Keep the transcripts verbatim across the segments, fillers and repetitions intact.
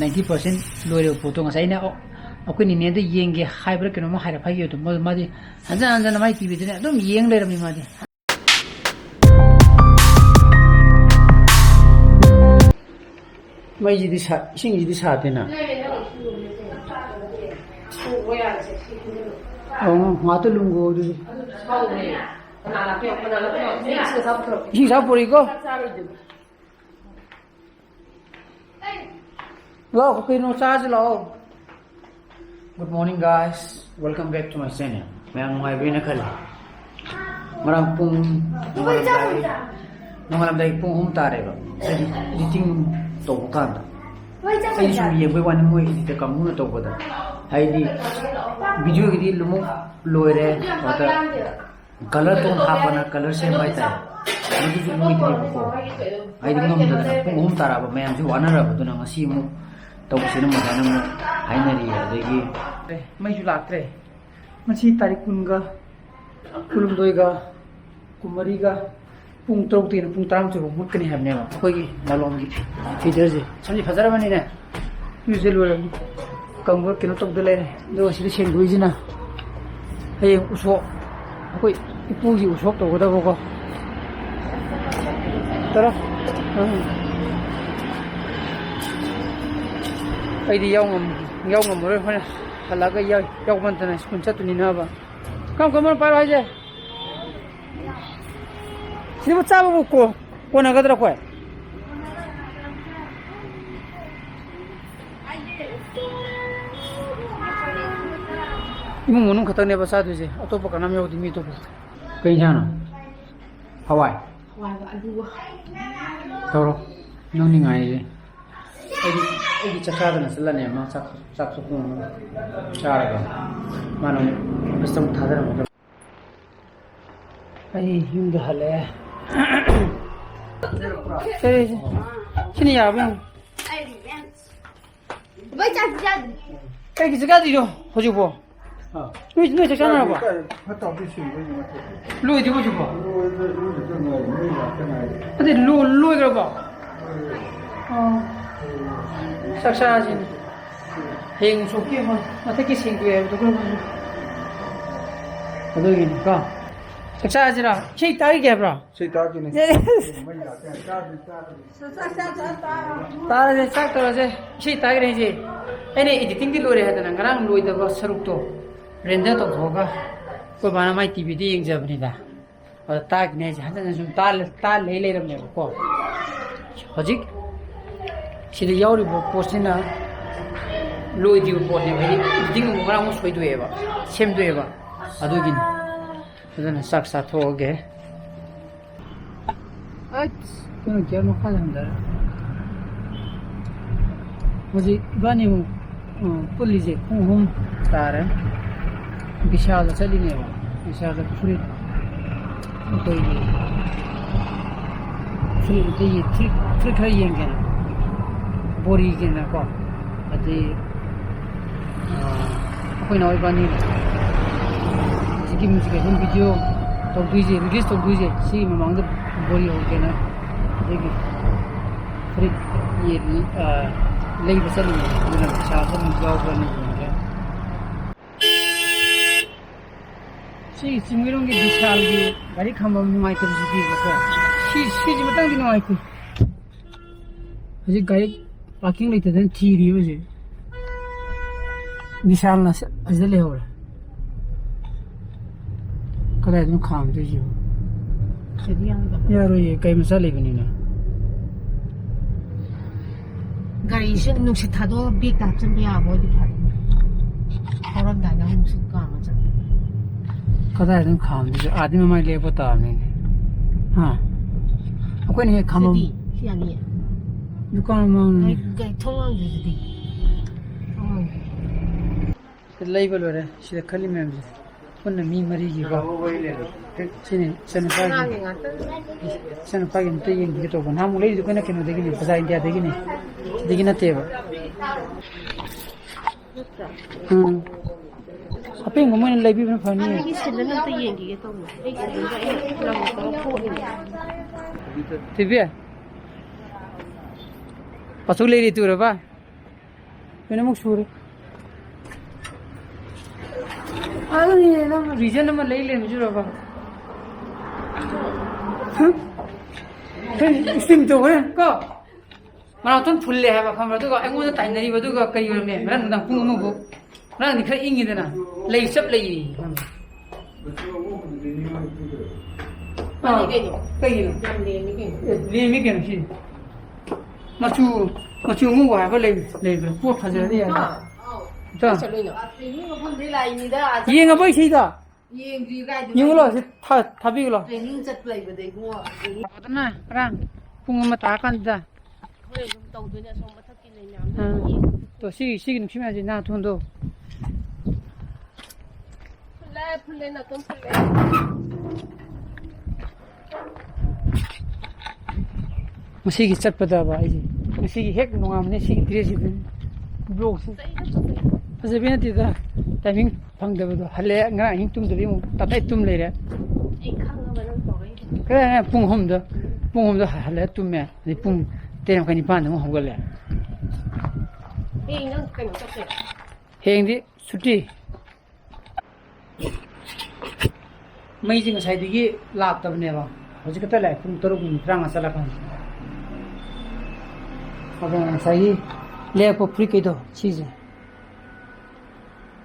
Ninety percent ꯂꯣꯏꯔꯕ ꯄꯣꯠꯇꯣ ꯉꯁꯥꯏ ꯑꯩꯅ, ꯑꯣ, ꯑꯩꯈꯣꯏ ꯅꯤꯅꯦꯗ ꯌꯦꯡꯒꯦ ꯍꯥꯏꯕ꯭ꯔꯥ ꯀꯩꯅꯣꯝꯃ ꯍꯥꯏꯔꯞ ꯍꯥꯏꯈꯤꯕꯗꯣ, ꯃꯥ-, ꯃꯥꯗꯤ ꯍꯟꯖꯟ ꯍꯟꯖꯟꯅ ꯃꯥꯏ ꯇꯤꯚꯤꯗꯨꯅꯦ ꯑꯗꯨꯝ ꯌꯦꯡ ꯂꯩꯔꯝꯃꯤ ꯃꯥꯗꯤ꯫ ꯃꯩꯁꯤꯗꯤ ꯁꯥ-, ꯏꯁꯤꯡꯁꯤꯗꯤ ꯁꯥꯗꯦꯅ꯫ ꯑꯣ, ꯉꯥꯛꯇ ꯂꯨꯝꯒꯣ ꯑꯗꯨꯗꯤ꯫ ꯏꯁꯤꯡ ꯁꯥ ꯄꯨꯔꯛꯏꯀꯣ꯫ ꯂꯥꯛꯑꯣ, ꯀꯩꯅꯣ ꯆꯥꯁꯤ ꯂꯥꯛꯑꯣ꯫ Good morning, guys. Welcome back to my channel. ꯃꯌꯥꯝ ꯅꯨꯡꯉꯥꯏꯕꯤꯅ ꯈꯜꯂꯤ꯫ ꯉꯔꯥꯡ ꯄꯨꯡ, ꯅꯣꯡꯉꯥꯜꯂꯝꯗꯥꯏ, ꯅꯣꯡꯉꯥꯜꯂꯝꯗꯥꯏ ꯄꯨꯡ ꯑꯍꯨꯝ ꯇꯥꯔꯦꯕ꯫ ꯍꯥꯏꯗꯤ editing ꯇꯧꯕ ꯀꯥꯟꯗ꯫ ꯑꯩ ꯁꯨꯝ ꯌꯦꯡꯕꯩ ꯋꯥꯅꯤ, ꯃꯣꯏ editor ꯀꯥꯡꯕꯨꯅ ꯇꯧꯕꯗ꯫ ꯍꯥꯏꯗꯤ videoꯒꯤꯗꯤ ꯑꯃꯨꯛ ꯂꯣꯏꯔꯦ꯫ ꯑꯗ colour tone ꯍꯥꯞꯄꯅ colour ꯁꯦꯝꯕ ꯍꯥꯏꯇꯥꯔꯦ꯫ ꯃꯗꯨꯁꯨ ꯂꯣꯏꯗ꯭ꯔꯤꯕꯀꯣ꯫ ꯑꯩꯗꯤ ꯉꯝꯗꯗꯅ ꯄꯨꯡ ꯑꯍꯨꯝ ꯇꯥꯔꯛꯑꯕ, ꯃꯌꯥꯝꯁꯨ ꯋꯥꯅꯔꯕꯗꯨꯅ ꯉꯁꯤ ꯑꯃꯨꯛ ꯇꯧꯁꯦꯅ ꯃꯊꯥꯅ ꯑꯃꯨꯛ ꯍꯥꯏꯅꯔꯤ꯫ ꯑꯗꯒꯤ ꯃꯩꯁꯨ ꯂꯥꯛꯇ꯭ꯔꯦ꯫ ꯉꯁꯤ ꯇꯥꯔꯤꯛ ꯀꯨꯟꯒ, ꯀꯨꯟꯍꯨꯝꯗꯣꯏꯒ, ꯀꯨꯟꯃꯔꯤꯒ, ꯄꯨꯡ ꯇꯔꯨꯛꯇꯒꯤꯅ ꯄꯨꯡ ꯇꯔꯥꯃꯥꯊꯣꯏ ꯐꯥꯎ ꯃꯨꯠꯀꯅꯤ ꯍꯥꯏꯕꯅꯦꯕ ꯑꯩꯈꯣꯏꯒꯤ ꯃꯥꯂꯣꯝꯒꯤ feederꯁꯦ꯫ ꯁꯝꯁꯦ ꯐꯖꯔꯕꯅꯤꯅꯦ꯫ ꯏꯔꯨꯖ ꯂꯣꯏꯔꯕꯅꯤ꯫ ꯀꯪꯕ ꯀꯩꯅꯣ ꯇꯧꯗ ꯂꯩꯔꯦ꯫ ꯑꯗꯨꯒ ꯁꯤꯗ ꯁꯦꯡꯗꯣꯛꯏꯁꯤꯅ ꯍꯌꯦꯡ ꯎꯁꯣꯞ, ꯑꯩꯈꯣꯏ ꯏꯄꯨꯒꯤ ꯎꯁꯣꯞ ꯇꯧꯒꯗꯕꯀꯣ꯫ ꯇꯔꯥ꯫ ꯑꯥ꯫ ꯑꯩꯗꯤ ꯌꯥꯎ ꯉꯝ-, ꯌꯥꯎ ꯉꯝꯃꯔꯣꯏ꯫ ꯍꯣꯔꯦꯟ ꯍꯜꯂꯛꯑꯒ ꯌꯥꯎ-, ꯌꯥꯎꯃꯟꯗꯅ ꯁ꯭ꯀꯨꯜ ꯆꯠꯇꯣꯏꯅꯤꯅꯕ꯫ ꯀꯔꯝ ꯀꯔꯝꯕꯅ ꯄꯥꯏꯔꯣ ꯍꯥꯏꯁꯦ? ꯁꯤꯕꯨ ꯆꯥꯕꯕꯨ ꯀꯣ-, ꯀꯣꯟꯅꯒꯗ꯭ꯔꯥ ꯑꯩꯈꯣꯏ? ꯏꯃꯨꯡ ꯃꯅꯨꯡ ꯈꯛꯇꯪꯅꯦꯕ ꯆꯥꯗꯣꯏꯁꯦ, ꯑꯇꯣꯞꯄ ꯀꯅꯥꯝ ꯌꯥꯎꯗꯦ, ꯃꯤ ꯑꯇꯣꯞꯄ꯫ ꯀꯩ ꯏꯟꯁꯥꯡꯅꯣ? ꯍꯋꯥꯏ꯫ ꯍꯋꯥꯏꯒ ꯑꯂꯨꯒ꯫ ꯇꯧꯔꯣ, ꯅꯪꯅꯤ ꯉꯥꯏꯔꯤꯁꯦ꯫ ꯑꯩꯗꯤ, ꯑꯩꯗꯤ ꯆꯥꯛ ꯆꯥꯗꯅ ꯆꯠꯂꯅꯤ꯫ ꯃꯥ ꯆꯥꯛ, ꯆꯥꯛꯁꯨ ꯄꯨꯡ ꯑꯃ ꯆꯥꯔꯒ ꯃꯥꯅ ꯑꯃꯨꯛ ꯑꯣꯐꯤꯁꯇ ꯑꯃꯨꯛ ꯊꯥꯗꯔꯝꯒꯗꯕ꯫ ꯑꯩ ꯌꯨꯝꯗ ꯍꯜꯂꯛꯑꯦ꯫ ꯁꯦ, ꯁꯦ, ꯁꯤꯅ ꯌꯥꯔꯕ ꯌꯦꯡꯉꯨ꯫ ꯂꯣꯏ ꯆꯥꯗ꯭ꯔꯤ, ꯆꯥꯗ꯭ꯔꯤ꯫ ꯀꯩꯒꯤ ꯆꯥꯛ ꯆꯥꯗ꯭ꯔꯤꯅꯣ ꯍꯧꯖꯤꯛꯐꯥꯎ? ꯑꯥ꯫ ꯅꯣꯏ, ꯅꯣꯏ ꯆꯥꯛ ꯆꯥꯅꯔꯕꯣ? ꯀꯥꯏ, ꯐꯠꯇ ꯍꯥꯎꯊꯤ ꯁꯦꯡꯕꯩꯅꯦ ꯃꯊꯛꯇ꯫ ꯂꯣꯏꯗ꯭ꯔꯤꯕꯣ ꯍꯧꯖꯤꯛꯐꯥꯎ? ꯂꯣꯏꯗ-, ꯂꯣꯏꯗ ꯉꯥꯏꯔꯤ, ꯃꯩ ꯂꯥꯛꯇ ꯉꯥꯏꯔꯤ꯫ ꯑꯗꯨꯗꯤ ꯂꯣ-, ꯂꯣꯏꯈ꯭ꯔꯕꯣ? ꯑꯥ꯫ ꯆꯥꯛ ꯆꯥꯁꯤꯅꯦ꯫ ꯍꯌꯦꯡ ꯎꯁꯣꯞꯀꯤ ꯑꯃ ꯃꯊꯛꯀꯤ ꯁꯦꯡꯗꯣꯛꯑꯦ ꯍꯥꯏꯕꯗꯣ ꯑꯩꯈꯣꯏ ꯃꯥꯅ꯫ ꯑꯗꯨꯒꯤꯅꯤꯀꯣ꯫ ꯆꯥꯛ ꯆꯥꯁꯤꯔꯣ? ꯏꯁꯩ ꯇꯥꯈꯤꯒꯦ ꯍꯥꯏꯕ꯭ꯔꯣ? ꯏꯁꯩ ꯇꯥꯈꯤꯅꯦ꯫ ꯇꯥꯔꯁꯦ, ꯆꯥꯛ ꯇꯧꯔꯁꯦ꯫ ꯏꯁꯩ ꯇꯥꯈꯤꯅꯦ ꯍꯥꯏꯁꯦ꯫ ꯑꯩꯅ editingꯗꯤ ꯂꯣꯏꯔꯦ ꯍꯥꯏꯗꯅ ꯉꯔꯥꯡ ꯂꯣꯏꯗꯕ ꯁꯔꯨꯛꯇꯣ render ꯇꯧꯊꯣꯛꯑꯒ ꯑꯩꯈꯣꯏ ꯕꯥꯅ ꯃꯥꯏ TVꯗ ꯌꯦꯡꯖꯕꯅꯤꯗ꯫ ꯑꯗ ꯇꯥꯈꯤꯅꯦ ꯍꯥꯏꯁꯦ ꯍꯟꯖꯟ ꯍꯟꯖꯟ ꯇꯥ-, ꯇꯥ ꯂꯩ ꯂꯩꯔꯝꯅꯦꯕꯀꯣ꯫ ꯍꯧꯖꯤꯛ ꯁꯤꯗ ꯌꯥꯎꯔꯤꯕ ꯄꯣꯠꯁꯤꯅ ꯂꯣꯏꯗ꯭ꯔꯤꯕ ꯄꯣꯠꯅꯦꯕ꯫ ꯍꯥꯏꯗꯤ editing ꯑꯃꯨꯛ ꯃꯔꯛ ꯑꯃꯨꯛ ꯁꯣꯏꯗꯣꯛꯑꯦꯕ, ꯁꯦꯝꯗꯣꯛꯑꯦꯕ꯫ ꯑꯗꯨꯒꯤꯅꯤ꯫ ꯑꯗꯨꯅ ꯆꯥꯛ ꯆꯥꯊꯣꯛꯑꯒꯦ꯫ ꯑꯩꯁ, ꯀꯩꯅꯣ, ꯒꯦꯠ ꯃꯈꯥꯗ ꯍꯟꯊꯔꯦ꯫ ꯍꯧꯖꯤꯛ ꯏꯕꯥꯅꯤ ꯑꯃꯨꯛ, ꯑ, ꯄꯨꯜꯂꯤꯁꯦ ꯄꯨꯡ ꯑꯍꯨꯝ ꯇꯥꯔꯦ꯫ ꯕꯤꯁꯥꯜꯗ ꯆꯠꯂꯤꯅꯦꯕ꯫ ꯕꯤꯁꯥꯜꯗ ꯐꯨꯔꯤꯠ, ꯑꯩꯈꯣꯏꯒꯤ ꯐꯨꯔꯤꯠ ꯑꯝꯇ ꯌꯦ-, ꯐꯨꯔꯤꯠ, ꯐꯨꯔꯤꯠ ꯈꯔ ꯌꯦꯡꯒꯦꯅ꯫ ꯕꯣꯔꯤꯒꯤꯅꯀꯣ꯫ ꯑꯗꯩ, ꯑ, ꯑꯩꯈꯣꯏ ꯅꯥꯎ ꯏꯕꯥꯅꯤ ꯍꯧꯖꯤꯛꯀꯤ ꯃ꯭ꯌꯨꯖꯤꯀꯦꯜ video ꯇꯧꯗꯣꯏꯁꯦ, release ꯇꯧꯗꯣꯏꯁꯦ, ꯁꯤꯒꯤ ꯃꯃꯥꯡꯗ ꯕꯣꯔꯤ ꯍꯧꯒꯦꯅ ꯑꯗꯒꯤ ꯐꯨꯔꯤꯠ ꯌꯦ-, ꯑ, ꯂꯩꯕ ꯆꯠꯂꯤꯉꯩ ꯑꯗꯨꯅ ꯄꯩꯁꯥꯁꯨ ꯑꯗꯨꯝ ꯌꯥꯎꯕ꯭ꯔꯅ ꯌꯦꯡꯒꯦ꯫ ꯁꯤ ꯆꯤꯡꯃꯩꯔꯣꯡꯒꯤ ꯕꯤꯁꯥꯜꯒꯤ ꯒꯥꯔꯤ ꯈꯥꯝꯕꯝ ꯅꯨꯡꯉꯥꯏꯇꯕꯁꯤꯗꯤꯕꯀꯣ꯫ ꯁꯤ, ꯁꯤꯒꯤ ꯃꯇꯥꯡꯗꯤ ꯅꯨꯡꯉꯥꯏꯇꯦ꯫ ꯍꯧꯖꯤꯛ ꯒꯥꯔꯤ parking ꯂꯩꯇꯗꯅ ꯊꯤꯔꯤꯕ ꯍꯧꯖꯤꯛ꯫ ꯕꯤꯁꯥꯜꯅ ꯑꯁ-, ꯑꯁꯤꯗ ꯂꯩꯍꯧꯔꯦ꯫ ꯀꯗꯥꯏꯗꯅꯣ ꯈꯥꯝꯗꯣꯏꯁꯤꯕꯨ? ꯁꯤꯗꯤ ꯌꯥꯝ ꯌꯥꯔꯣꯏꯌꯦ, ꯀꯩ ꯃꯆꯥ ꯂꯩꯕꯅꯤꯅ꯫ ꯒꯥꯔꯤꯁꯦ ꯅꯨꯡꯁꯤꯠ ꯊꯥꯗꯣꯛꯑꯒ backꯇ ꯍꯥꯞꯆꯤꯟꯕ ꯌꯥꯕ ꯑꯣꯏꯗꯤ ꯐꯔꯦ꯫ ꯊꯧꯔꯝꯗꯥꯏꯗ ꯑꯃꯨꯛ ꯅꯨꯡꯁꯤꯠ ꯀꯥꯡꯉ ꯆꯠꯂꯦ꯫ ꯀꯗꯥꯏꯗꯅꯣ ꯈꯥꯝꯗꯣꯏꯁꯦ? ꯑꯥꯗꯤ ꯃꯃꯥꯏ ꯂꯦꯞꯄ ꯇꯥꯕꯅꯤꯅꯦ꯫ ꯍꯥ? ꯑꯩꯈꯣꯏꯅ ꯍꯦꯛ ꯈꯥꯝꯃꯝ-, ꯁꯤꯗꯤ, ꯁꯤ ꯌꯥꯅꯤꯌꯦ꯫ ꯗꯨꯀꯥꯟ ꯃꯃꯥꯡꯅꯤ꯫ ꯒꯥꯔꯤ, ꯒꯥꯔꯤ ꯊꯣꯡ ꯍꯥꯡꯗ꯭ꯔꯤꯗꯨꯗꯤ꯫ ꯊꯣꯡ ꯍꯥꯡꯗ꯭ꯔꯤ꯫ ꯁꯤꯗ ꯂꯩꯕ ꯂꯣꯏꯔꯦ꯫ ꯁꯤꯗ ꯈꯜꯂꯤ ꯃꯌꯥꯝꯁꯦ ꯄꯨꯟꯅ ꯃꯤ ꯃꯔꯤꯒꯤꯀꯣ꯫ ꯁꯤꯅꯤ ꯏꯆꯟꯅꯨꯄꯥꯒꯤ, ꯑꯉꯥꯡꯒꯤ ꯉꯥꯛꯇꯅꯤ꯫ ꯏꯆꯟꯅꯨꯄꯥꯒꯤ ꯑꯝꯇ ꯌꯦꯡꯕꯤꯒꯦ ꯇꯧꯕ꯫ ꯅꯍꯥꯟꯃꯨꯛ ꯂꯩꯔꯤꯗꯣ ꯑꯩꯈꯣꯏꯅ ꯀꯩꯅꯣꯗꯒꯤꯅꯤ, ꯕꯖꯥꯔ ꯏꯟꯗꯤꯌꯥꯗꯒꯤꯅꯤ, ꯁꯤꯗꯒꯤ ꯅꯠꯇꯦꯕ꯫ ꯎꯝ꯫ ꯑꯄꯦꯡꯕ ꯃꯣꯏꯅ ꯂꯩꯕꯤꯕꯅ ꯐꯅꯤ꯫ ꯑꯩꯒꯤ ꯁꯤꯟꯗꯅ ꯑꯝꯇ ꯌꯦꯡꯈꯤꯒꯦ ꯇꯧꯕ꯫ ꯑꯩ ꯁꯤꯟꯗꯅ ꯑꯩꯅ ꯂꯪ ꯇꯧꯔ ꯊꯣꯛꯑꯤꯅꯦ꯫ ꯊꯣꯏꯕꯤ, ꯄꯥꯁꯨ ꯂꯩꯔꯤ ꯇꯨꯔꯕ? ꯂꯣꯏꯅꯃꯛ ꯁꯨꯔꯦ꯫ ꯑꯗꯨꯅꯤꯅꯦ, ꯅꯪ reason ꯑꯃ ꯂꯩ ꯂꯩꯔꯝꯖꯨꯔꯕ? ꯍꯝ? ꯍꯦ, steam ꯇꯧꯈ꯭ꯔꯦ ꯀꯣ? ꯃꯅꯥꯇꯣꯟ ꯐꯨꯜꯂꯦ ꯍꯥꯏꯕ, ꯈꯪꯕ꯭ꯔꯥ? ꯑꯗꯨꯒ ꯑꯩꯉꯣꯟꯗ ꯇꯥꯏꯅꯔꯤꯕ, ꯑꯗꯨꯒ ꯀꯩ ꯑꯣꯏꯔꯝꯃꯦ? ꯉꯔꯥꯡ ꯅꯨꯡꯗꯥꯡ ꯄꯨꯡ ꯑꯃ ꯐꯥꯎ꯫ ꯉꯔꯥꯡꯗꯤ ꯈꯔ ꯏꯪꯉꯤꯗꯅ, ꯂꯩ ꯆꯞ ꯂꯩꯌꯦ, ꯈꯪꯕ꯭ꯔꯥ? ꯃꯥꯅꯦ ꯑꯥ, ꯀꯩꯅꯣ꯫ ꯀꯩꯒꯤꯅꯣ? ꯌꯥꯝ ꯂꯦꯝꯃꯤ ꯀꯩꯅꯣ꯫ ꯑꯦ, ꯂꯦꯝꯃꯤ ꯀꯩꯅꯣ ꯁꯤ꯫ ꯃꯆꯨ, ꯃꯆꯨ ꯑꯉꯧꯕ ꯍꯥꯏꯕ ꯂꯩ, ꯂꯩꯕ꯭ꯔꯥ? ꯄꯣꯠ ꯐꯖꯔꯗꯤ ꯌꯥꯔꯦ꯫ ꯑꯥ, ꯑꯥꯎ꯫ ꯏꯇꯥ꯫ ꯀꯥꯏ ꯆꯠꯂꯨꯏꯅꯣ? ꯑꯥ, training ꯃꯐꯝꯗꯩ ꯂꯥꯛꯏꯅꯤꯗ, ꯑꯥ, ꯆꯠ- ꯌꯦꯡꯉꯕꯣ ꯏꯁꯩꯗꯣ? ꯌꯦꯡꯗ꯭ꯔꯤ ꯀꯥꯏꯗꯅꯣ꯫ ꯌꯦꯡꯉꯨ ꯂꯥꯎ, ꯁꯤ ꯊꯥ-, ꯊꯥꯕꯤꯌꯨ ꯂꯥꯎ꯫ Training ꯆꯠꯄ ꯂꯩꯕꯗꯩ ꯏꯕꯨꯡꯉꯣ꯫ ꯑꯗꯨꯅ ꯉꯔꯥꯡ ꯄꯨꯡ ꯑꯃ ꯇꯥꯔꯀꯥꯟꯗ꯫ ꯍꯣꯔꯦꯟ ꯑꯗꯨꯝ ꯇꯧꯗꯣꯏꯅꯦ ꯑꯁꯣꯝ ꯃꯊꯛꯀꯤ ꯂꯩ ꯃꯌꯥꯝꯗꯣ ꯑꯥ꯫ ꯌꯦꯡꯉꯣ꯫ ꯇꯣ, ꯁꯤ, ꯁꯤꯒꯤ ꯅꯨꯡꯁꯤꯠ ꯃꯌꯥꯝꯁꯤ ꯅꯥ ꯊꯣꯡꯗꯣ꯫ ꯐꯨꯜꯂꯦ, ꯐꯨꯜꯂꯦ, ꯅꯥꯇꯣꯟ ꯐꯨꯜꯂꯦ꯫ ꯉꯁꯤꯒꯤ ꯆꯠꯄꯗꯕ ꯑꯩꯁꯦ, ꯉꯁꯤꯒꯤ ꯍꯦꯛ ꯅꯣꯡꯉꯥꯟꯕꯅꯦ ꯁꯤꯒꯤ dress ꯁꯤꯗꯅꯤ꯫ Vlog ꯁꯦ꯫ ꯐꯖꯩꯗ, ꯐꯖꯩ꯫ ꯐꯖꯕꯤ ꯅꯠꯇꯦꯗ, timing ꯐꯪꯗꯕꯗꯣ꯫ ꯍꯜꯂꯛꯑꯦ, ꯉꯔꯥꯡ ꯑꯍꯤꯡ ꯇꯨꯝꯗꯕꯤ ꯑꯃꯨꯛ ꯇꯞꯇꯥꯏ ꯇꯨꯝ ꯂꯩꯔꯦ꯫ ꯑꯩ ꯈꯪꯉꯕ ꯅꯪ ꯇꯧꯔꯛꯏꯗꯣ꯫ ꯀꯗꯥꯏ ꯄꯨꯡ ꯑꯍꯨꯝꯗ, ꯄꯨꯡ ꯑꯍꯨꯝꯗ ꯍꯜꯂꯛꯑꯦ ꯇꯨꯝꯃꯦ꯫ ꯑꯗꯩ ꯄꯨꯡ ꯇꯔꯦꯠ ꯃꯈꯥꯏ ꯅꯤꯄꯥꯟꯗ ꯑꯃꯨꯛ ꯍꯧꯒꯠꯂꯦ꯫ ꯑꯦ, ꯅꯪ ꯀꯩꯅꯣ ꯆꯠꯇꯣꯏꯔꯣ? ꯍꯌꯦꯡꯗꯤ ꯁꯨꯇꯤ꯫ ꯃꯩꯁꯦ ꯉꯁꯥꯏꯗꯒꯤ ꯂꯥꯛꯇꯕꯅꯦꯕ꯫ ꯍꯧꯖꯤꯛ ꯈꯛꯇ ꯂꯥꯛꯑꯦ, ꯄꯨꯡ ꯇꯔꯨꯛ ꯃꯤꯅꯤꯠ ꯇꯔꯥꯃꯉꯥ ꯆꯠꯂꯀꯥꯟꯗ꯫ ꯑꯗꯣ ꯉꯁꯥꯏꯒꯤ ꯂꯩꯔꯛꯄ ꯐꯨꯔꯤꯠꯈꯩꯗꯣ, ꯁꯤꯁꯦ꯫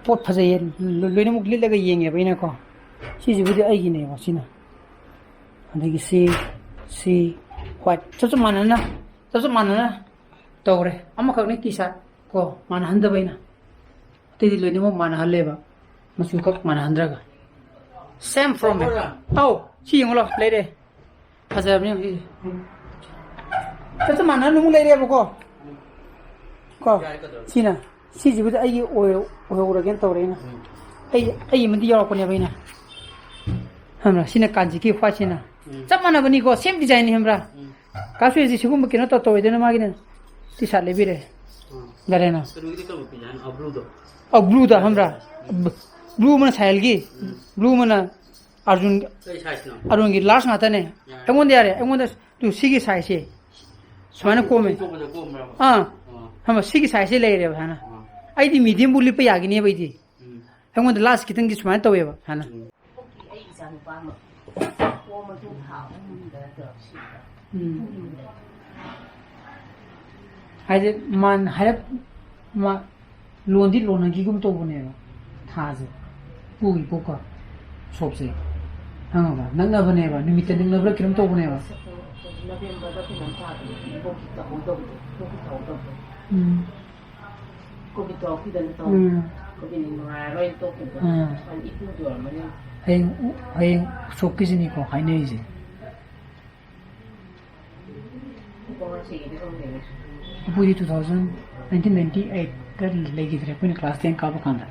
ꯄꯣꯠ ꯐꯖꯩꯌꯦ, ꯂꯣ-, ꯂꯣꯏꯅꯃꯛ ꯂꯤꯠꯂꯒ ꯌꯦꯡꯉꯦꯕ ꯑꯩꯅꯀꯣ꯫ ꯁꯤꯁꯤꯕꯨꯗꯤ ꯑꯩꯒꯤꯅꯦꯕ, ꯁꯤꯅ꯫ ꯑꯗꯒꯤ ꯁꯤ, ꯁꯤ white ꯆꯞ ꯆꯞ ꯃꯥꯟꯅꯅ, ꯆꯞ ꯆꯞ ꯃꯥꯟꯅꯅ ꯇꯧꯔꯦ꯫ ꯑꯃꯈꯛꯅꯤ T-shirt ꯀꯣ, ꯃꯥꯟꯅꯍꯟꯗꯕ ꯑꯩꯅ꯫ ꯑꯇꯩꯗꯤ ꯂꯣꯏꯅꯃꯛ ꯃꯥꯟꯅꯍꯜꯂꯦꯕ, ꯃꯆꯨꯈꯛ ꯃꯥꯟꯅꯍꯟꯗ꯭ꯔꯒ꯫ Same from me. ꯑꯧ, ꯁꯤ ꯌꯦꯡꯉꯨ ꯂꯥꯎ, ꯂꯩꯔꯦ꯫ ꯐꯖꯕꯅꯦ ꯌꯦꯡꯉꯨ ꯁꯤꯁꯦ꯫ ꯆꯞ ꯆꯞ ꯃꯥꯟꯅꯅ ꯑꯃꯨꯛ ꯂꯩꯔꯦꯕꯀꯣ꯫ ꯀꯣ, ꯁꯤꯅ, ꯁꯤꯁꯤꯕꯨꯗꯤ ꯑꯩꯒꯤ ꯑꯣꯏ-, ꯑꯣꯏꯍꯧꯔꯒꯦꯅ ꯇꯧꯔꯦ ꯑꯩꯅ꯫ ꯎꯝ꯫ ꯑꯩ, ꯑꯩ ꯑꯃꯗꯤ ꯌꯥꯎꯔꯛꯄꯅꯦꯕ ꯑꯩꯅ꯫ ꯈꯪꯕ꯭ꯔꯥ? ꯁꯤꯅ ꯀꯥꯟꯆꯤꯒꯤ white ꯁꯤꯅ꯫ ꯎꯝ꯫ ꯆꯞ ꯃꯥꯟꯅꯕꯅꯤꯀꯣ, same design ꯅꯤ ꯈꯪꯕ꯭ꯔꯥ? ꯎꯝ꯫ ꯀꯥ ꯁꯨꯔꯦꯁꯖꯤ ꯁꯤꯒꯨꯝꯕ ꯀꯩꯅꯣ ꯇꯧ-, ꯇꯧꯋꯦꯗꯅ ꯃꯥꯒꯤꯅ꯫ T-shirt ꯂꯩꯕꯤꯔꯦ꯫ ꯎꯝ꯫ ꯒꯥꯔꯦꯅ꯫ ꯀꯩꯅꯣꯒꯤꯗꯤ ꯀꯔꯝꯕ ꯄꯤꯖꯥꯠꯅꯣ? ꯑ, blue ꯗꯣ ꯈꯪꯕ꯭ꯔꯥ? ꯎꯝ꯫ ꯕ-, blue ꯑꯃꯅ ꯁꯥꯍꯦꯜꯒꯤ, ꯎꯝ꯫ Blue ꯑꯃꯅ ꯑꯔꯖꯨꯟ, ꯀꯩ size ꯅꯣ? ꯑꯔꯨꯟꯒꯤ large ꯉꯥꯛꯇꯅꯦ꯫ ꯌꯥꯔꯦ꯫ ꯑꯩꯉꯣꯟꯗ ꯌꯥꯔꯦ, ꯑꯩꯉꯣꯟꯗ ꯇꯨ ꯁꯤꯒꯤ size ꯁꯦ꯫ ꯁꯨꯃꯥꯏꯅ ꯀꯣꯝꯃꯦ꯫ ꯑꯇꯣꯞꯄꯗ ꯀꯣꯝꯕ꯭ꯔꯕ? ꯑꯥ꯫ ꯑꯣ꯫ ꯐꯝꯕ ꯁꯤꯒꯤ ꯁꯥꯏꯖꯁꯦ ꯂꯩꯔꯦꯕ ꯍꯥꯟꯅ꯫ ꯑꯥ꯫ ꯑꯩꯗꯤ ꯃꯤꯗꯤꯌꯝꯕꯨ ꯂꯤꯠꯄ ꯌꯥꯒꯤꯅꯦꯕ ꯑꯩꯗꯤ꯫ ꯎꯝ꯫ ꯑꯩꯉꯣꯟꯗ ꯂꯥꯔꯖ ꯈꯤꯇꯪꯗꯤ ꯁꯨꯃꯥꯏꯅ ꯇꯧꯋꯦꯕ ꯍꯥꯟꯅ꯫ ꯎꯝ꯫ ꯑꯩ ꯏꯆꯥ ꯅꯨꯄꯥ ꯑꯃ ꯄꯣꯛꯑ ꯃꯇꯨꯡ ꯊꯥ ꯑꯍꯨꯝꯗ ꯁꯤꯕ꯫ ꯎꯝ꯫ ꯍꯥꯏꯗꯤ ꯃꯥꯟ ꯍꯥꯏꯔꯞ ꯃꯥ ꯂꯣꯟꯗꯤ ꯂꯣꯟꯅꯈꯤꯒꯨꯝ ꯇꯧꯕꯅꯦꯕ ꯊꯥꯁꯦ꯫ ꯄꯨꯒꯤ ꯄꯣꯛꯀ ꯁꯣꯞꯁꯦ꯫ ꯈꯪꯉꯕ? ꯅꯛꯅꯕꯅꯦꯕ꯫ ꯅꯨꯃꯤꯠꯇ ꯅꯛꯅꯕ꯭ꯔꯥ ꯀꯩꯅꯣꯝ ꯇꯧꯕꯅꯦꯕ꯫ ꯅꯕꯦꯝꯕꯔꯗ ꯀꯩꯅꯣꯝ ꯊꯥꯕꯅꯦ꯫ ꯏꯕꯣꯛꯀꯤ ꯇꯧꯍꯧꯗꯕꯗꯣ꯫ ꯏꯕꯣꯛꯀꯤ ꯇꯧꯍꯧꯗꯕꯗꯣ꯫ ꯎꯝ꯫ ꯀꯣꯚꯤꯠ ꯇꯧꯔꯛꯈꯤꯗꯅ ꯇꯧ-, ꯎꯝ꯫ ꯀꯣꯚꯤꯠꯅ ꯅꯨꯡꯉꯥꯏꯔꯔꯣꯏꯅ ꯇꯣꯛꯈꯤꯕꯗꯣ꯫ ꯎꯝ꯫ ꯑꯗꯨ ꯏꯄꯨꯒꯤ ꯑꯣꯏꯔꯝꯃꯅꯤ꯫ ꯍꯌꯦꯡ, ꯍꯌꯦꯡ ꯁꯣꯛꯀꯤꯁꯤꯅꯤꯀꯣ ꯍꯥꯏꯅꯔꯤꯁꯦ꯫ ꯏꯄꯨ ꯉꯁꯤꯒꯤꯗꯤ ꯈꯪꯗꯦꯅꯦ꯫ ꯏꯄꯨꯗꯤ two thousand, nineteen ninety eight ꯇ ꯂꯩꯈꯤꯗ꯭ꯔꯦ, ꯑꯩꯈꯣꯏꯅ class ten ꯀꯥꯕ ꯀꯥꯟꯗ꯫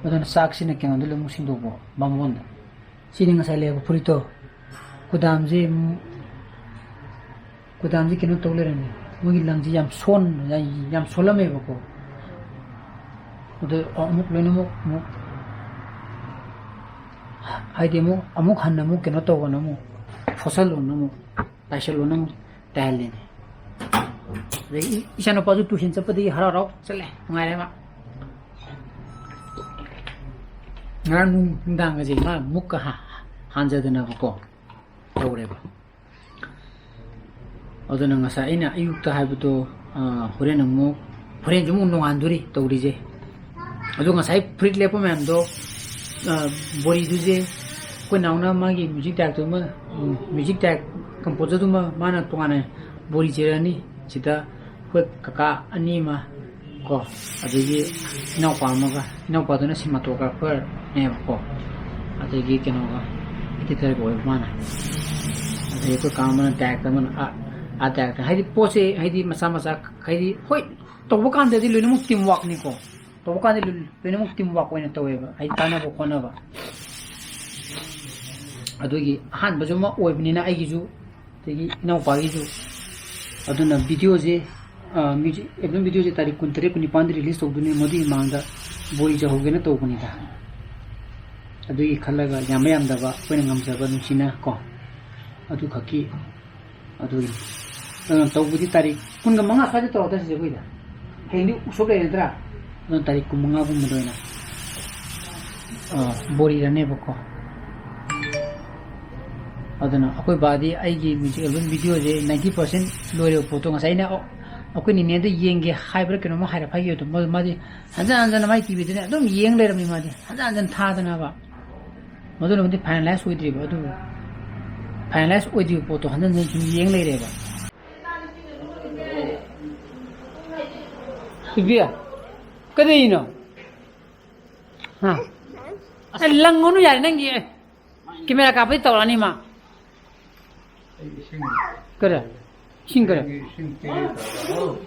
ꯑꯗꯨꯅ ꯆꯥꯛꯁꯤꯅ ꯀꯩꯅꯣꯗ ꯂꯣꯏꯅꯃꯛ ꯁꯤꯟꯗꯣꯛꯄ, ꯕꯥꯃꯣꯟꯗ꯫ ꯁꯤꯗꯤ ꯉꯁꯥꯏ ꯂꯩꯕ ꯐꯨꯔꯤꯠꯇꯣ, ꯀꯨꯗꯥꯝꯁꯦ, ꯎꯝ, ꯀꯨꯗꯥꯝꯁꯦ ꯀꯩꯅꯣ ꯇꯧ ꯂꯩꯔꯝꯃꯦ꯫ ꯃꯣꯏꯒꯤ ꯂꯪꯁꯦ ꯌꯥꯝ ꯁꯣꯟ-, ꯌꯥꯝ, ꯌꯥꯝ ꯁꯣꯜꯂꯝꯃꯦꯕꯀꯣ꯫ ꯑꯗꯨ ꯑꯃꯨꯛ ꯂꯣꯏꯅꯃꯛ ꯑꯃꯨꯛ, ꯍꯥꯏꯗꯤ ꯑꯃꯨꯛ, ꯑꯃꯨꯛ ꯍꯟꯅ ꯑꯃꯨꯛ ꯀꯩꯅꯣ ꯇꯧꯕꯅ ꯑꯃꯨꯛ ꯐꯣꯠꯁꯜꯂꯣꯅ ꯑꯃꯨꯛ ꯇꯥꯏꯁꯜꯂꯣꯅ ꯑꯃꯨꯛ ꯇꯥꯏꯍꯜꯂꯤꯅꯦ꯫ ꯑꯗꯩ ꯏ-, ꯏꯆꯥꯅꯨꯄꯥꯁꯨ tuition ꯆꯠꯄꯗꯒꯤ ꯍꯔꯥꯎ ꯍꯔꯥꯎ ꯆꯠꯂꯦ, ꯅꯨꯡꯉꯥꯏꯔꯦ ꯃꯥ꯫ ꯉꯔꯥꯡ ꯅꯨꯡ-, ꯅꯨꯡꯗꯥꯡꯒꯁꯦ ꯃꯥ ꯃꯨꯛꯀ ꯍꯥ-, ꯍꯥꯟꯖꯗꯅꯕꯀꯣ ꯇꯧꯔꯦꯕ꯫ ꯑꯗꯨꯅ ꯉꯁꯥꯏ ꯑꯩꯅ ꯑꯌꯨꯛꯇ ꯍꯥꯏꯕꯗꯣ, ꯑ, ꯍꯣꯔꯦꯟ ꯑꯃꯨꯛ, ꯍꯣꯔꯦꯟꯁꯨ ꯑꯃꯨꯛ ꯅꯣꯡꯉꯥꯟꯗꯣꯔꯤ ꯇꯧꯔꯤꯁꯦ꯫ ꯑꯗꯣ ꯉꯁꯥꯏ ꯐꯨꯔꯤꯠ ꯂꯦꯞꯄ ꯃꯌꯥꯝꯗꯣ, ꯑ, ꯕꯣꯔꯤꯗꯨꯁꯦ ꯑꯩꯈꯣꯏ ꯅꯥꯎꯅ ꯃꯥꯒꯤ music director ꯑꯃ, ꯎꯝ, music direct-, composer ꯗꯨꯃ ꯃꯥꯅ ꯇꯣꯉꯥꯟꯅ ꯕꯣꯔꯤ ꯆꯦꯔꯛꯑꯅꯤ꯫ ꯁꯤꯗ ꯑꯩꯈꯣꯏ ꯀꯀꯥ ꯑꯅꯤ ꯑꯃ ꯀꯣ, ꯑꯗꯒꯤ ꯏꯅꯥꯎꯄꯥ ꯑꯃꯒ, ꯏꯅꯥꯎꯄꯥꯗꯨꯅ cinematographer ꯅꯦꯕꯀꯣ, ꯑꯗꯒꯤ ꯀꯩꯅꯣꯒ editor ꯒ ꯑꯣꯏꯕ ꯃꯥꯅ, ꯑꯗꯒꯤ ꯑꯩꯈꯣꯏ ꯀꯥ ꯑꯃꯅ director ꯑꯃꯅ art, art director꯫ ꯍꯥꯏꯗꯤ ꯄꯣꯠꯁꯦ ꯍꯥꯏꯗꯤ ꯃꯆꯥ ꯃꯆꯥ ꯍꯥꯏꯗꯤ ꯍꯣꯏ ꯇꯧꯕ ꯀꯥꯟꯗꯗꯤ ꯂꯣꯏꯅꯃꯛ team work ꯅꯤꯀꯣ, ꯇꯧꯕ ꯀꯥꯟꯗ ꯂꯣꯏ-, ꯂꯣꯏꯅꯃꯛ team work ꯑꯣꯏꯅ ꯇꯧꯋꯦꯕ, ꯍꯥꯏꯗꯤ ꯇꯥꯟꯅꯕ ꯈꯣꯠꯅꯕ꯫ ꯑꯗꯨꯒꯤ ꯑꯍꯥꯟꯕꯁꯨ ꯑꯃ ꯑꯣꯏꯕꯅꯤꯅ ꯑꯩꯒꯤꯁꯨ, ꯑꯗꯒꯤ ꯏꯅꯥꯎꯄꯥꯒꯤꯁꯨ꯫ ꯑꯗꯨꯅ video ꯁꯦ, ꯑ, music album video ꯁꯦ ꯇꯥꯔꯤꯛ ꯀꯨꯟꯇꯔꯦꯠ, ꯀꯨꯟꯅꯤꯄꯥꯟꯗ release ꯇꯧꯗꯣꯏꯅꯦ, ꯃꯗꯨꯒꯤ ꯃꯃꯥꯡꯗ ꯕꯣꯔꯤ ꯆꯥꯍꯧꯒꯦꯅ ꯇꯧꯕꯅꯤꯗ꯫ ꯑꯗꯨꯒꯤ ꯈꯜꯂꯒ ꯌꯥꯝꯕ ꯌꯥꯝꯗꯕ ꯑꯩꯈꯣꯏꯅ ꯉꯝꯖꯕ ꯅꯨꯡꯁꯤꯅ ꯀꯣ, ꯑꯗꯨꯈꯛꯀꯤ ꯑꯗꯨꯒꯤꯅꯤ꯫ ꯑ, ꯇꯧꯕꯗꯤ ꯇꯥꯔꯤꯛ ꯀꯨꯟꯒ ꯃꯉꯥ ꯁ꯭ꯋꯥꯏꯗ ꯇꯧꯔꯛꯇ꯭ꯔꯁꯦ ꯑꯩꯈꯣꯏꯗ꯫ ꯍꯌꯦꯡꯗꯤ ꯎꯁꯣꯞ ꯂꯩꯔꯗ꯭ꯔꯥ? ꯑꯗꯨꯅ ꯇꯥꯔꯤꯛ ꯀꯨꯟꯃꯉꯥꯒꯨꯝꯕꯗ ꯑꯣꯏꯅ, ꯑ, ꯕꯣꯔꯤꯔꯅꯦꯕꯀꯣ꯫ ꯑꯗꯨꯅ ꯑꯩꯈꯣꯏ ꯕꯥꯗꯤ ꯑꯩꯒꯤ ꯃ꯭ꯌꯨꯖꯤꯛ ꯑꯦꯜꯕꯝ ꯚꯤꯗꯤꯑꯣꯁꯦ ninety percent ꯂꯣꯏꯔꯕ ꯄꯣꯠꯇꯣ ꯉꯁꯥꯏ ꯑꯩꯅ, ꯑꯣ, ꯑꯩꯈꯣꯏ ꯅꯤꯅꯦꯗ ꯌꯦꯡꯒꯦ ꯍꯥꯏꯕ꯭ꯔꯥ ꯀꯩꯅꯣꯝꯃ ꯍꯥꯏꯔꯞ ꯍꯥꯏꯈꯤꯕꯗꯣ, ꯃꯥ-, ꯃꯥꯗꯤ ꯍꯟꯖꯟ ꯍꯟꯖꯟꯅ ꯃꯥꯏ ꯇꯤꯚꯤꯗꯅꯦ ꯑꯗꯨꯝ ꯌꯦꯡ ꯂꯩꯔꯝꯃꯤ꯫ ꯃꯥꯗꯤ ꯍꯟꯖꯟ ꯍꯟꯖꯟ ꯊꯥꯗꯅꯕ꯫ ꯃꯗꯨꯅꯕꯨꯗꯤ ꯐꯥꯏꯅꯦꯂꯥꯏꯁ ꯑꯣꯏꯗ꯭ꯔꯤꯕ, ꯑꯗꯨꯕꯨ ꯐꯥꯏꯅꯦꯂꯥꯏꯁ ꯑꯣꯏꯗ꯭ꯔꯤꯕ ꯄꯣꯠꯇꯣ ꯍꯟꯖꯟ ꯍꯟꯖꯟ ꯁꯨꯝ ꯌꯦꯡ ꯂꯩꯔꯦꯕ꯫ ꯏꯕꯤ, ꯀꯔꯤꯅꯣ? ꯍꯥ? ꯑꯦ, ꯂꯪꯉꯨꯅꯨ ꯌꯥꯔꯦ, ꯅꯪꯒꯤ ꯀꯦꯃꯦꯔꯥ ꯀꯥꯞꯄꯗꯤ ꯇꯧꯔꯛꯑꯅꯤ ꯃꯥ꯫ ꯑꯩ ꯏꯁꯤꯡ ꯀꯔꯤ? ꯏꯁꯤꯡ ꯀꯔꯤ? ꯑꯩꯒꯤ ꯏꯁꯤꯡ ꯄꯤꯔꯦ ꯇꯧꯔꯣ꯫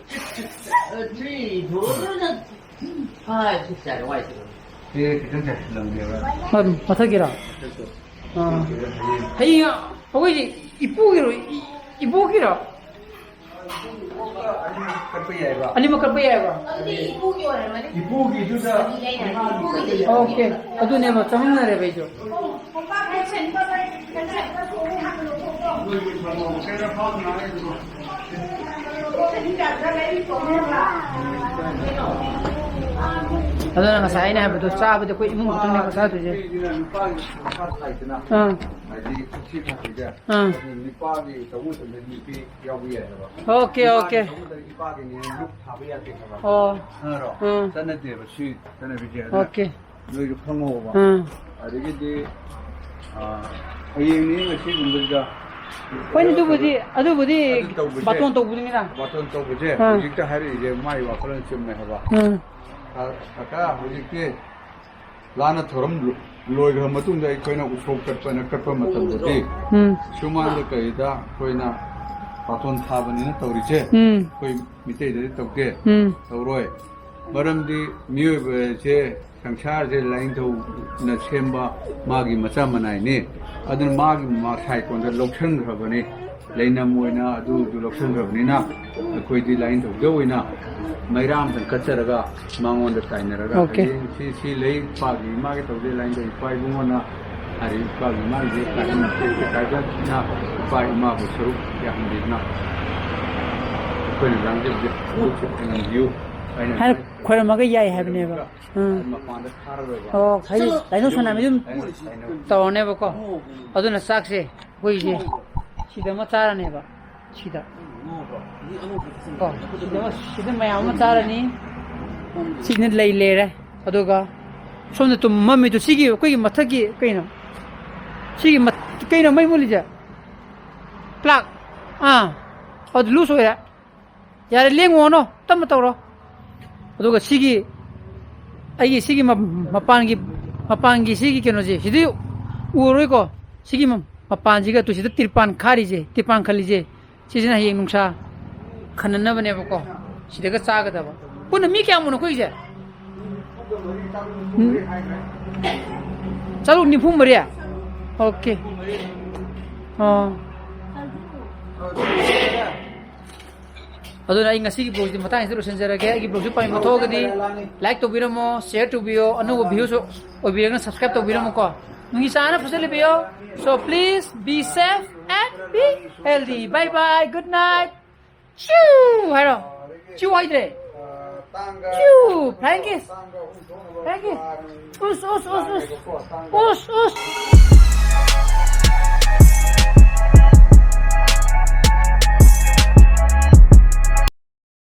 ꯄꯤꯔꯦ ꯈꯤꯇꯪ ꯆꯥꯏꯁꯤꯜꯂꯝꯒꯦꯕ꯫ ꯃ-, ꯃꯊꯛꯀꯤꯔꯣ? ꯃꯊꯛꯇꯣ꯫ ꯑꯥ꯫ ꯍꯌꯦꯡ ꯑꯩꯈꯣꯏꯁꯦ ꯏꯄꯨꯒꯤꯔꯣ? ꯏ-, ꯏꯕꯣꯛꯀꯤꯔꯣ? ꯑꯅꯤꯃꯛ ꯀꯛꯄ ꯌꯥꯏꯕ꯫ ꯑꯅꯤꯃꯛ ꯀꯛꯄ ꯌꯥꯏꯕ? ꯑꯗꯨꯗꯤ ꯏꯄꯨꯒꯤ ꯑꯣꯏꯔꯝꯃꯅꯤ꯫ ꯏꯄꯨꯒꯤꯗꯨꯗ ꯑꯅꯤ ꯂꯩꯔꯦ꯫ ꯑꯉꯥꯡꯒꯤ ꯀꯛꯄ ꯌꯥꯏ꯫ ꯑꯣꯀꯦ꯫ ꯑꯗꯨꯅꯦꯕ, ꯆꯃꯝꯅꯔꯦꯕ ꯑꯩꯁꯨ꯫ ꯑꯗꯨꯅ ꯉꯁꯥꯏ ꯑꯩꯅ ꯍꯥꯏꯕꯗꯣ, ꯆꯥꯕꯗꯤ ꯑꯩꯈꯣꯏ ꯏꯃꯨꯡ ꯈꯛꯇꯪꯅꯦꯕ ꯆꯥꯗꯣꯏꯁꯦ꯫ ꯅꯨꯄꯥꯒꯤ ꯄꯩꯁꯥ ꯊꯥꯏꯗꯅ, ꯑꯥ꯫ ꯍꯥꯏꯗꯤ ꯊꯛꯁꯤ ꯈꯥꯁꯤꯗ꯫ ꯑꯥ꯫ ꯅꯨꯄꯥꯒꯤ ꯇꯧꯕ ꯃꯇꯝꯗ ꯅꯨꯄꯤ ꯌꯥꯎꯕ ꯌꯥꯏ ꯍꯥꯏꯕ꯫ ꯑꯣꯀꯦ, ꯅꯨꯄꯥꯒꯤ ꯑꯣꯀꯦ꯫ ꯇꯧꯕ ꯃꯇꯝꯗ ꯅꯨꯄꯥꯒꯤꯅꯦ ꯂꯨꯞ ꯊꯥꯕ ꯌꯥꯗꯦ ꯍꯥꯏꯕ꯫ ꯑꯣ꯫ ꯈꯪꯉꯔꯣ? ꯑꯥ꯫ ꯆꯠꯅꯗꯦꯕ ꯁꯤ ꯆꯠꯅꯕꯤꯁꯦ꯫ ꯑꯗꯨꯅ ꯑꯣꯀꯦ꯫ ꯅꯣꯏꯁꯨ ꯈꯪꯉꯣꯕ꯫ ꯑꯥ꯫ ꯑꯗꯒꯤꯗꯤ, ꯑꯥ, ꯍꯌꯦꯡꯅꯤ ꯉꯁꯤꯒꯨꯝꯕꯁꯤꯗ ꯍꯣꯏꯅꯦ, ꯑꯗꯨꯕꯨꯗꯤ, ꯑꯗꯨꯕꯨꯗꯤ ꯑꯗꯨ ꯇꯧꯕꯁꯦ, ꯕꯥꯇꯣꯟ ꯇꯧꯕꯗꯨꯅꯤꯅ꯫ ꯕꯥꯇꯣꯟ ꯇꯧꯕꯁꯦ ꯑꯥ꯫ ꯍꯧꯖꯤꯛꯇ ꯍꯥꯏꯔꯛꯏꯁꯦ ꯃꯥꯏ ꯋꯥꯈꯜꯂꯣꯟ ꯆꯨꯝꯃꯦ ꯍꯥꯏꯕ꯫ ꯑꯥ꯫ ꯀ-, ꯀꯀꯥ ꯍꯧꯖꯤꯛꯇꯤ ꯂꯥꯟꯅ ꯊꯧꯔꯝ ꯂꯣ-, ꯂꯣꯏꯈ꯭ꯔ ꯃꯇꯨꯡꯗ ꯑꯩꯈꯣꯏꯅ ꯎꯁꯣꯞ ꯀꯠꯄꯅ ꯀꯠꯄ ꯃꯇꯝꯗꯗꯤ ꯎꯝ꯫ ꯁꯨꯃꯥꯡꯗ ꯀꯩꯗ ꯑꯩꯈꯣꯏꯅ ꯕꯥꯇꯣꯟ ꯊꯥꯕꯅꯤꯅ ꯇꯧꯔꯤꯁꯦ ꯎꯝ꯫ ꯑꯩꯈꯣꯏ ꯃꯤꯇꯩꯗꯗꯤ ꯇꯧꯗꯦ, ꯎꯝ꯫ ꯇꯧꯔꯣꯏ꯫ ꯃꯔꯝꯗꯤ ꯃꯤꯑꯣꯏꯕꯁꯦ, ꯁꯪꯁꯥꯔꯁꯦ ꯂꯥꯏꯅꯤꯡꯊꯧꯅ ꯁꯦꯝꯕ ꯃꯥꯒꯤ ꯃꯆꯥ ꯃꯅꯥꯏꯅꯤ꯫ ꯑꯗꯨꯅ ꯃꯥꯒꯤ ꯃꯁꯥꯏꯀꯣꯟꯗ ꯂꯧꯁꯟꯈ꯭ꯔꯕꯅꯤ꯫ ꯂꯩꯅꯝ ꯑꯣꯏꯅ ꯑꯗꯨ, ꯑꯗꯨ ꯂꯧꯁꯟꯈ꯭ꯔꯕꯅꯤꯅ ꯑꯩꯈꯣꯏꯗꯤ ꯂꯥꯏꯅꯤꯡꯊꯧꯗ ꯑꯣꯏꯅ ꯃꯩꯔꯥ ꯑꯃꯇꯪ ꯀꯠꯆꯔꯒ ꯃꯉꯣꯟꯗ ꯇꯥꯏꯅꯔꯒ ꯑꯣꯀꯦ꯫ ꯍꯌꯦꯡ ꯁꯤ, ꯁꯤ ꯂꯩ, ꯏꯄꯥꯒꯤ ꯏꯃꯥꯒꯤ ꯇꯧꯗꯦ, ꯂꯥꯏꯅꯤꯡꯊꯧ ꯏꯄꯥ ꯏꯕꯨꯡꯉꯣꯅ ꯍꯥꯏꯔꯤ, ꯏꯄꯥꯒꯤ ꯏꯃꯥꯒꯤ ꯀꯥꯏꯍꯟ ꯀꯥꯏꯍꯟꯅ ꯏꯄꯥ ꯏꯃꯥꯕꯨ ꯁꯔꯨꯛ ꯌꯥꯍꯟꯕꯤꯗꯨꯅ ꯑꯩꯈꯣꯏꯅ ꯂꯥꯡꯖꯕꯁꯦ ꯄꯣꯠꯁꯦ ꯐꯪꯍꯟꯕꯤꯌꯨ ꯍꯥꯏꯅ ꯍꯥꯏꯅ ꯈꯣꯏꯔꯝꯃꯒ ꯌꯥꯏ ꯍꯥꯏꯕꯅꯦꯕ꯫ ꯎꯝ꯫ ꯃꯄꯥꯟꯗ ꯊꯥꯔꯔꯣꯏꯕ꯫ ꯑꯣ, ꯍꯥꯏꯗꯤ ꯂꯥꯏꯅꯧ ꯁꯅꯥꯃꯍꯤꯗꯨꯝ ꯇꯧꯔꯅꯦꯕꯀꯣ꯫ ꯑꯗꯨꯅ ꯆꯥꯛꯁꯦ ꯑꯩꯈꯣꯏꯁꯦ ꯁꯤꯗ ꯑꯃ ꯆꯥꯔꯅꯦꯕ꯫ ꯁꯤꯗ꯫ ꯀꯣ, ꯁꯤꯗ ꯑꯃ, ꯁꯤꯗ ꯃꯌꯥꯝ ꯑꯃ ꯆꯥꯔꯅꯤ꯫ ꯁꯤꯅ ꯂꯩ ꯂꯩꯔꯦ꯫ ꯑꯗꯨꯒ ꯁꯣꯝꯗ ꯇꯨꯝ ꯃꯝꯃꯤꯗꯨ ꯁꯤꯒꯤ ꯑꯩꯈꯣꯏꯒꯤ ꯃꯊꯛꯀꯤ ꯀꯩꯅꯣ? ꯁꯤꯒꯤ ꯃꯠ-, ꯀꯩꯅꯣ ꯃꯩ ꯃꯨꯠꯂꯤꯁꯦ? ꯄ꯭ꯂꯥꯛ꯫ ꯑꯥ꯫ ꯑꯗꯨ ꯂꯨꯁ ꯑꯣꯏꯔꯦ꯫ ꯌꯥꯔꯦ, ꯂꯦꯡꯉꯨꯔꯅꯨ, ꯇꯞꯅ ꯇꯧꯔꯣ꯫ ꯑꯗꯨꯒ ꯁꯤꯒꯤ, ꯑꯩꯒꯤ ꯁꯤꯒꯤ ꯃ-, ꯃꯄꯥꯟꯒꯤ, ꯃꯄꯥꯟꯒꯤ ꯁꯤꯒꯤ ꯀꯩꯅꯣꯁꯦ, ꯁꯤꯗꯤ ꯎꯔꯔꯣꯏꯀꯣ꯫ ꯁꯤꯒꯤ ꯃ-, ꯃꯄꯥꯟꯁꯤꯒ ꯇꯨ ꯁꯤꯗ ꯇꯤꯔꯄꯥꯟ ꯈꯥꯔꯤꯁꯦ, ꯇꯤꯔꯄꯥꯟ ꯈꯜꯂꯤꯁꯦ, ꯁꯤꯁꯤꯅ ꯍꯌꯦꯡ ꯅꯨꯡꯁꯥ ꯈꯟꯅꯅꯕꯅꯦꯕꯀꯣ꯫ ꯁꯤꯗꯒ ꯆꯥꯒꯗꯕ꯫ ꯄꯨꯟꯅ ꯃꯤ ꯀꯌꯥꯃꯨꯛꯅꯣ ꯑꯩꯈꯣꯏꯁꯦ? ꯎꯝ꯫ ꯆꯥꯇ꯭ꯔꯨꯛ ꯅꯤꯐꯨ ꯃꯔꯤ? ꯑꯣꯀꯦ꯫ ꯑꯣ꯫ ꯑꯗꯨꯅ ꯑꯩ ꯉꯁꯤꯒꯤ vlogꯁꯤꯗꯤ ꯃꯇꯥꯡꯁꯤꯗ ꯂꯣꯏꯁꯤꯟꯖꯔꯒꯦ꯫ ꯑꯩꯒꯤ vlogꯁꯤ ꯄꯥꯝꯕꯤꯕ ꯊꯣꯛꯑꯒꯗꯤ like ꯇꯧꯕꯤꯔꯝꯃꯣ, share ꯇꯧꯕꯤꯌꯣ, ꯑꯅꯧꯕ viewꯁꯨ ꯑꯣꯏꯕꯤꯔꯒꯅ subscribe ꯇꯧꯕꯤꯔꯝꯃꯨꯀꯣ꯫ ꯅꯨꯡꯒꯤ ꯆꯥꯅ ꯐꯖꯅ ꯂꯩꯕꯤꯌꯣ꯫ So please be safe and be healthy. Bye bye. Good night. Chew ꯍꯥꯏꯔꯣ꯫ ꯆ꯭ꯌꯨ ꯍꯥꯏꯗ꯭ꯔꯦ꯫ Chew. Flying kiss꯫ Flying kiss꯫ ꯎꯁ, ꯎꯁ, ꯎꯁ, ꯎꯁ꯫ ꯎꯁ, ꯎꯁ꯫